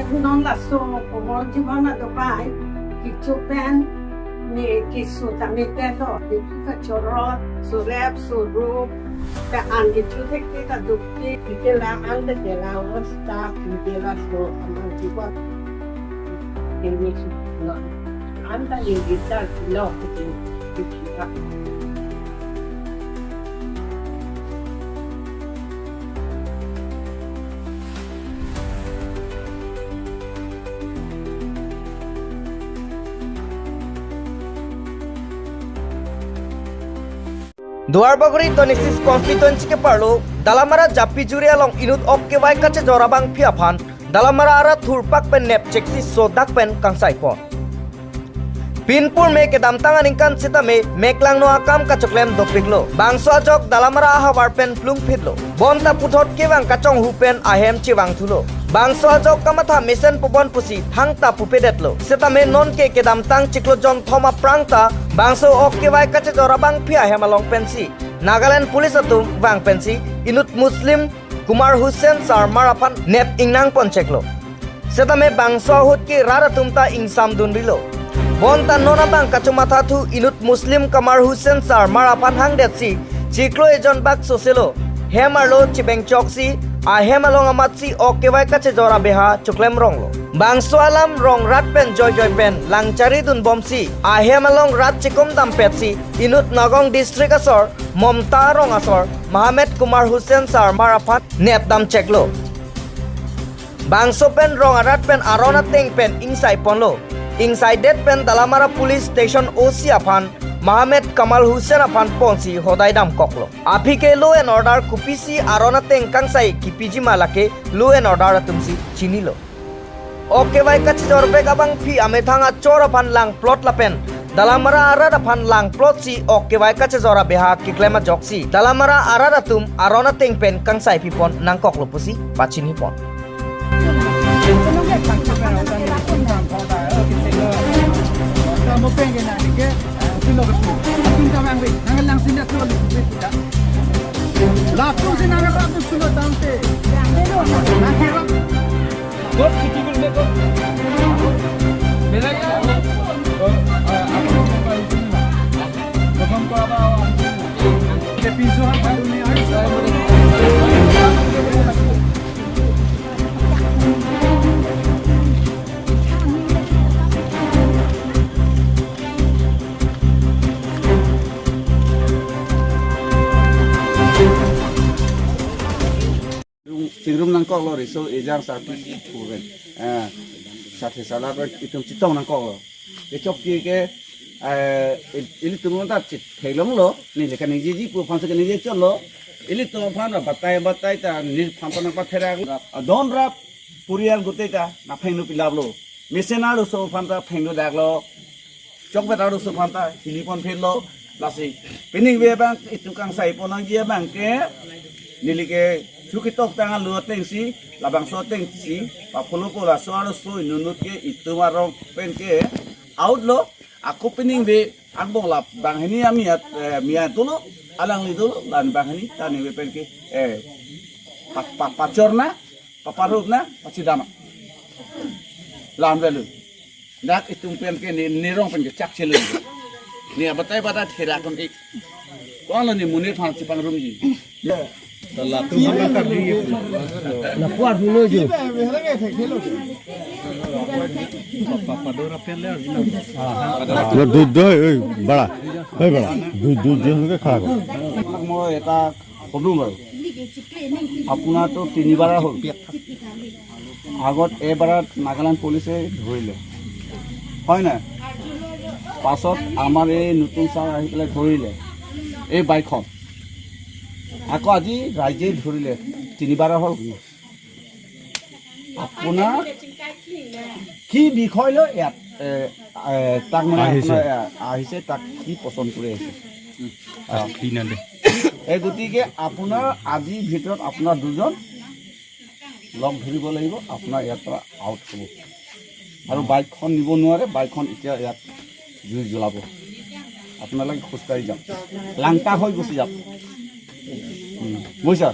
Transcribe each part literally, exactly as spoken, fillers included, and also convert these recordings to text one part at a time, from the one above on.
Non laso komorbon adobai kecho pen ne keso tame te lo, kecho kachorot, surep, surup, ke an kecho thek ke kaduk ke, ke la an de ke la os ta, ke la so aman ke ba. Ini si lo. Anta ini kita lo ke kita. Duarbagori twenty-six constituency keparlo Dalamara Japijuri along inut ok kevai kachejor abangpi aphan Dalamara arat thurpak pen nep cheksi sodak pen kangsaipon. Pinpur me kedamtang aningkan sitame meklangno akam kachoklem dopiklo. Bangso ajok Dalamara ahavar pen plungphitlo. Bonta puthot kevang kachonghu pen ahem chevangthulo. Bangso ajok kamatha mesen pubon pusi thangta pupedetlo. Sitame nonke kedamtang chiklo jonthom aphrang ta bangso ok kevai kachejor abangpi ahem along pensi Nagaland Police atum vang pensi inut Muslim Kumar Hussain Sarmar aphan nep ingnang poncheklo. Setame bangso ahut ke rat atum ta ingsamdunrilo. Bonta non abang kachomathathu inut Muslim Kumar Hussain Sarmar aphan hangdetsi chiklo ejon bak soselo hem arlo chibengchoksi ahem along amatsi ok kevai kachejor abeha choklemronglo. Bangso alam rong rat pen joijoi pen langcharidunbomsi ahem along rat chikomdampetsi inut Nagaon district asor Momta rong asor Mohammed Kumar Hussain Sarmar aphan nepdamcheklo. Bangso pen rong arat pen aron ateng pen ingsaiponlo. Ingsaidet pen Dalamara Police Station O C aphan Mohammed Kamal Hussain aphan ponsi hodai damkoklo. Aphi ke law and order kopisi aron ateng kangsai kipiji ma lake law and order atumsi chinilo. Ok kevai kachejor bek abangpi amethang achor aphan langplot lapen Dalamara arat aphan langplotsi ok kevai kachejor abeha keklem ajoksi Dalamara arat atum aron ateng pen kangsaipipon nangkoklo pusi pachinipon. Chingrum nangkoklo riso ejang sarpi kuven. Eh, sathe salat itum chetong nangkoklo. Kechok ke ke, eh, il-, ilitum ta chit theklonglo, neli kaningjeji pu aphan si kaningje chotlo. Ilitum aphan batai batai ta neliphan ta nangpatherak. Adon rap purial gute ta naphengno pilaplo. Mesen arloso aphan ta phengno daklo. Chokbet arloso aphan ta hiliponphitlo. Lasi pining ave abang itum kangsaipon nangji abang ke neli ke chukitokpang alo atengsi labangso atengsi papholoko laso arloso inutnut ke itum arong pen ke out lo. Ako pining ave angbong lap banghini amiat, eh, miat dolo, alangli dolo, la-an banghini ta ningve pen ke, eh, pa-, pa-, pachorna, paparupna, pachidama. La-an avelo. Dak itum pen ke ne, nerong pen ke chakchelo. Ne abatai batai therak kon ik. Ko-an lo ne monit aphan chepangrumji. Lapu arjuno jo. Lo dudoi, oi, bada. Oi, bada. Dudoi, dudoi, dudoi, khara. আপোনাক মই এটা সুধো বাৰু। আপোনাৰতো তিনিবাৰ হ'ল। আগত এবাৰত নাগালেণ্ড পুলিচে ধৰিলে, হয় নাই? পাছত আমাৰ এই নতুন ছাৰ আহি পেলাই ধৰিলে এই বাইকখন। আকৌ আজি ৰাইজে ধৰিলে, তিনিবাৰ হ'ল। আপোনাৰ কি বিষয় লৈ ইয়াত, এ, এ, তাক মানে আহিছে। আপোনাৰ, এ, আহিছে, তাক কি পচন্দ কৰি আহিছে? অ। কি নাম দে? এই গতিকে আপোনাৰ আজিৰ ভিতৰত আপোনাৰ দুজন লগ ধৰিব লাগিব, আপোনাৰ ইয়াৰ পৰা আউট হ'ব। আৰু বাইকখন নিব নোৱাৰে, বাইকখন এতিয়া ইয়াত জুই জ্বলাব। আপোনালোকে খোজকাঢ়ি যাওক, লাংটা হৈ গুচি যাওক। উম, বুজিছা?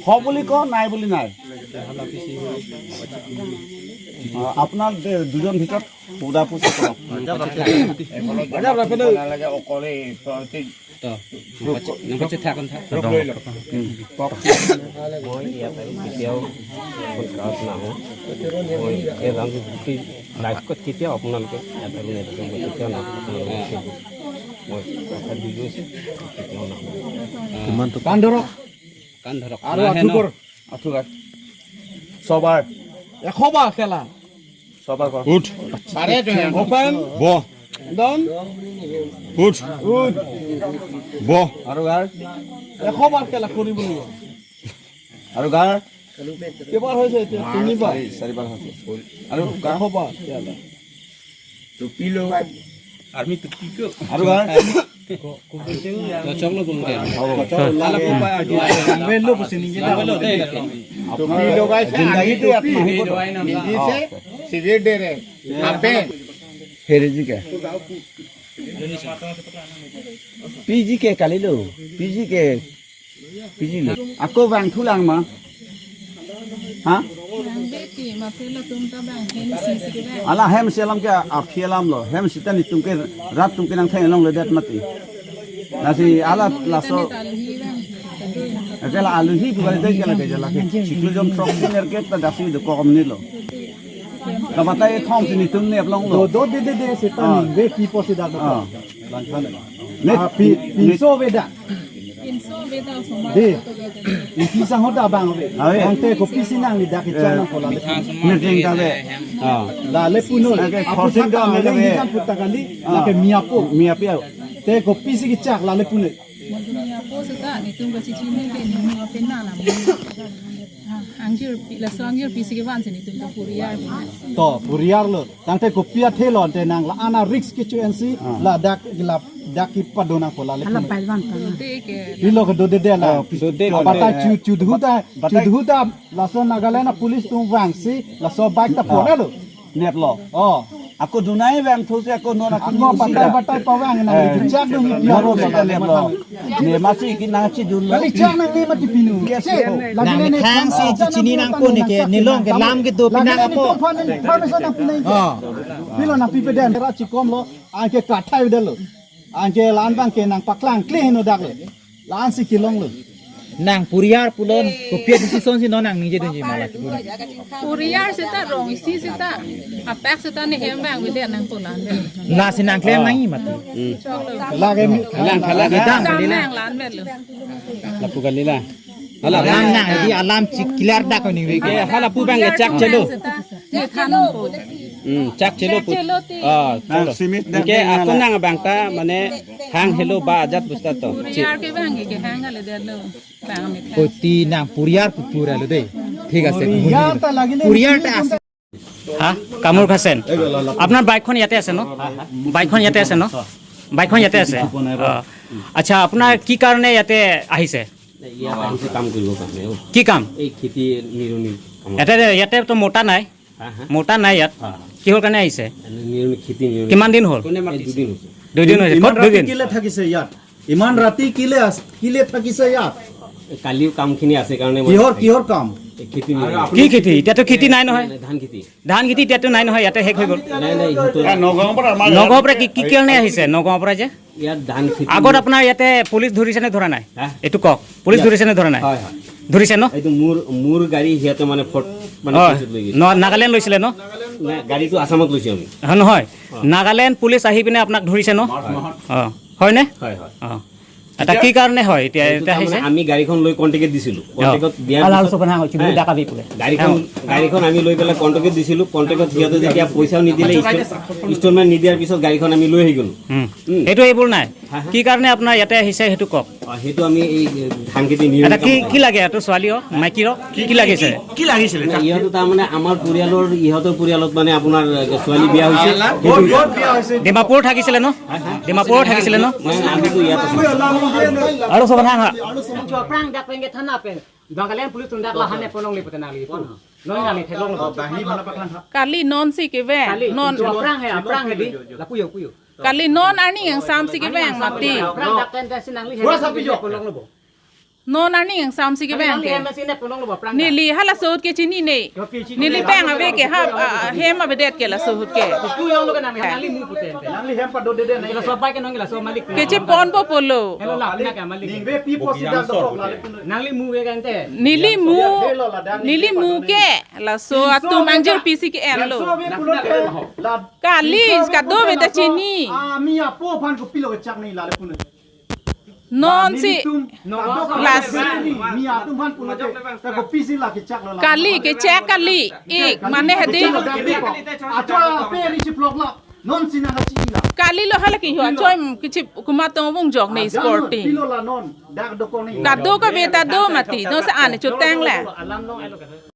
হ বুলি ক, নাই বুলি নাই। অ, আপোনাৰ দে-, দুজন ভিতৰত সুধা পুছি কৰক। আপোনালোকে অকলে ওচৰতে তো, নাম্বাৰ চেট থাকোন থাক। উম, কওক। মই ইয়াত আৰু কেতিয়াও গাঁৱত নাহোঁ। মই এই গাঁৱত গোটেই লাইফত কেতিয়াও আপোনালোকে ইয়াত আৰু নেদেখে, মই কেতিয়াও নাহোঁ। আপোনালোকে মই কথা দি গৈছোঁ, কেতিয়াও নাহোঁ। কিমান টকা? কাণ ধৰক। কাণ ধৰক। আৰু নাহে ন? আঁঠুকৰ। আঁঠুকাৰ। ছবাৰ। এশবাৰ খেলা। ছবাৰ কৰ। উঠ। Open। বহ। Down। উঠ। উঠ। বহ। আৰু গাৰ। এশবাৰ খেলা কৰিব লাগিব। আৰু গাৰ। কেইবাৰ হৈছে এতিয়া? তিনিবাৰ। চাৰি, চাৰিবাৰ হৈছে। আৰু গাৰ। এশবাৰ খেলা। টুপি লগাই। আৰ্মি টুপি কিয়? আৰু গাৰ। চকলেট বনাই। হ'ব। টুপি লগাই। জিন্দাগী তো ইয়াত নাহিব। নিদিছে, চিগাৰেট দে ৰে। আপে। হেৰি জি কে। পি জি কে কালিলো। P G K. Piji lo. Ako bang thulang ma. Ha? Bang beti, ma pilo tum ta bang hem si si bang. Ala hem si alam ke aphi alam lo. Hem sita netum ke rat atum ke nangtheng longledet mati. Lasi ala laso. Ake la aluhi bukan itu ke lagi jalan ke. Siklo jon throk si nerkep ta dasi do kom ni lo. Kabatai thom si netum ne aplong lo. Do, do, de, de, de, seta ni, ve pi po si dak. Ah. Langkhan. Ne, ah, pi, ne, pinso ve dak. Pinso ve dak semua. De. Ipi sang hoda bang ve. Ave. Ante kopi si nangli dak kechak nangpo la. Meeting ta ve. Ah. Lale puno. Lake apo khorsing ta ta ale ve. Ikan puta kali. Ah. Lake miapo. Miapo. Te kopi si kechak lale puno. Miapo seta netum kachechini ke ni miapo na la. Ah, angjir pi, laso angjir pi si kevan si netum ta puriyar. To, puriyar lo. Tangte kopi athe lo, ante nang la ana risk kecho ensi, ah, ladak, ladak kepado nangpo lale. Hala puno. Paivan ta. Pilo kedo dede la. Oh, dode lo. Abatai chu, chu duhu ta, batai chu duhu ta, laso Nagaland a police atum vangsi, laso bike ta, ah, pona lo. Neplo. Oh. Ako dunai vang thu si ako non ako. Ako batai batai pavang na. Eh. Chak dong ni. Maro piaro sita neplo. Ne masi ki nang chidun lo. Kali chak nang ne mati pinu. Yes. Lagi nang ne thang si chini nangpo ne ke, ne long ke lam ke do pinang apo. Information nang pinang. Oh. Pilo nang pipe den ra chikom lo, anke kathai delo. Anke lan bang ke nang paklang kle heno dak le. Lan si kelong lo. Nang puriyar pulo, kopi a decision si non nang ningje dunji mala. Puriyar seta rong isi seta. Apak seta ne hem bang bile nang pulan. La si nang klem nang i mati. Lake mi. Lang, lang. Lang nang lan belo. Lapu kali la. Hala alam nang di alam chik clear dak ko ni. Ke hala pu bang ke chak chelo. Seta. Chak chelo pu. Chak chelo ti. Ah, ah, chelo. Simit dak. Ke nang ako nang bang ta mane hang helo ba ajat busta to. Puriyar ke bang ke hang ale delo. Bang amit. Koti nang puriyar pu pura lo de. Thik ase. Puriyar ta lagi le. Puriyar ta ase. হা? কামৰূপ খাচেন। আপোনাৰ বাইকখন ইয়াতে আছে ন? বাইকখন ইয়াতে আছে ন? বাইকখন ইয়াতে আছে। অ। আচ্ছা, আপোনাৰ কি কাৰণে ইয়াতে আহিছে? ইয়াত আহিছে কাম কৰিবৰ কাৰণে। অ। কি কাম? এই খেতি নিৰণি কামত। ইয়াতে, ইয়াতে তো মোটা নাই। হা, হা? মোটা নাই ইয়াত। হা, হা। কিহৰ কাৰণে আহিছে? নিৰণি, খেতি নিৰণি। কিমান দিন হ'ল? কোনে মাতিছে? এই দুদিন হৈছে। দুদিন হৈছে। ইমান ক'ত ৰাতি দুদিন? কিলে থাকিছে ইয়াত? ইমান ৰাতি কিলে আছ-, কিলে থাকিছে ইয়াত? এই কালিও কামখিনি আছে কাৰণে মই কিহৰ, কিহৰ কাম? এই খেতি নিৰণি। কি খেতি? এতিয়াতো খেতি নাই নহয়। ধান খেতি। ধান খেতি এতিয়াতো নাই নহয়, ইয়াতে শেষ হৈ গ'ল। নাই, নাই, ইহঁতৰ নগাঁৱৰ পৰা আমাৰ নগাঁৱৰ পৰা কি, কি কাৰণে আহিছে? নগাঁৱৰ পৰা যে? ইয়াত ধান খেতি আগত আপোনাৰ ইয়াতে পুলিচ ধৰিছে নে ধৰা নাই? হা? এইটো কওক, পুলিচ ইয়াত ধৰিছে নে ধৰা নাই? হয়, হয়। ধৰিছে ন? এইটো মোৰ, মোৰ গাড়ী সিহঁতে মানে ফট-, মানে অ, পিছত লৈ গৈছে। ন-, নাগালেণ্ড লৈছিলে ন? নাই, গাড়ীটো আছামত লৈছে আমি। অ, নহয়। অ। নাগালেণ্ড পুলিচ আহি পিনে আপোনাক ধৰিছে ন? হয়। অ। হয়নে? হয়, হয়। অ। এটা কি কাৰণে হয় এতিয়া, এইটো এতিয়া তাৰমানে আহিছে? আমি গাড়ীখন লৈ কণ্টেক্টত দিছিলোঁ। অ। কণ্টেক্টত দিয়াৰ আলাল পিছত চুপনা হয়, চুবুৰী হা? ডাকাবি বোলে। গাড়ীখন, অ। গাড়ীখন আমি লৈ পেলাই কণ্টেক্টত দিছিলোঁ। কণ্টেক্টত সিহঁতে যেতিয়া পইচাও নিদিলে, ইনষ্টল-, ইনষ্টলমেণ্ট নিদিয়াৰ পিছত গাড়ীখন আমি লৈ আহি গ'লোঁ। উম। উম। সেইটো এইবোৰ নাই। হা, হা? কি কাৰণে আপোনাৰ ইয়াতে আহিছে সেইটো কওক। অ, সেইটো আমি এই ধান খেতি নিয়ম এটা কি, কাম কি লাগে এইটো ছোৱালী অ? মাইকী ৰ? কি, কি লাগিছে? কি লাগিছিলে? মানে ইহঁতো তাৰমানে আমাৰ পৰিয়ালৰ, ইহঁতৰ পৰিয়ালত মানে আপোনাৰ ছোৱালী বিয়া হৈছে। ক'ত, ক'ত বিয়া হৈছে? ডিমাপুৰ থাকিছিলে ন? হা, হা? ডিমাপুৰ থাকিছিলে ন? নাই, আমিতো ইয়াত আছোঁ। আৰু চব না, হা? Choprang dak pengke thana pen. Nagaland police atum dak lahan ne ponong lipu tenang lipu. Noi nang ni theklong lo. Kali non si kevang. Kali non. Choprang he, choprang he di. Lapu yo, pu yo. Kali non arni yang sam si kevang mati. Choprang dak ten ten si nangli he. Pura sapi jo. Ponong lo bo. Non arni angsam si kevang ke. Neli halaso ahut ke chinine. Neli bang ave ke ha, ah, hem avedet ke laso ahut ke. Kecheponpo pulo. Neli mu, neli mu ke laso atum angjirpi si ke-enlo. Kali, kadokave ta chini. Ami apo aphan kopilo kechak nangji lale pune. Non si. Las. Mi atum aphan pulote, ta kopisi la kechak lo la. Kali, kechak kali. Ik, mane hadi. Acho ape ri chiplok la. Non si nang kachi la. Kalilo hala ke ho, acho im kichi komat tong vung jok ne sporting. Pilo la non. Dak dokok ne. Kadokave ta do mati. Non si ane choteng la.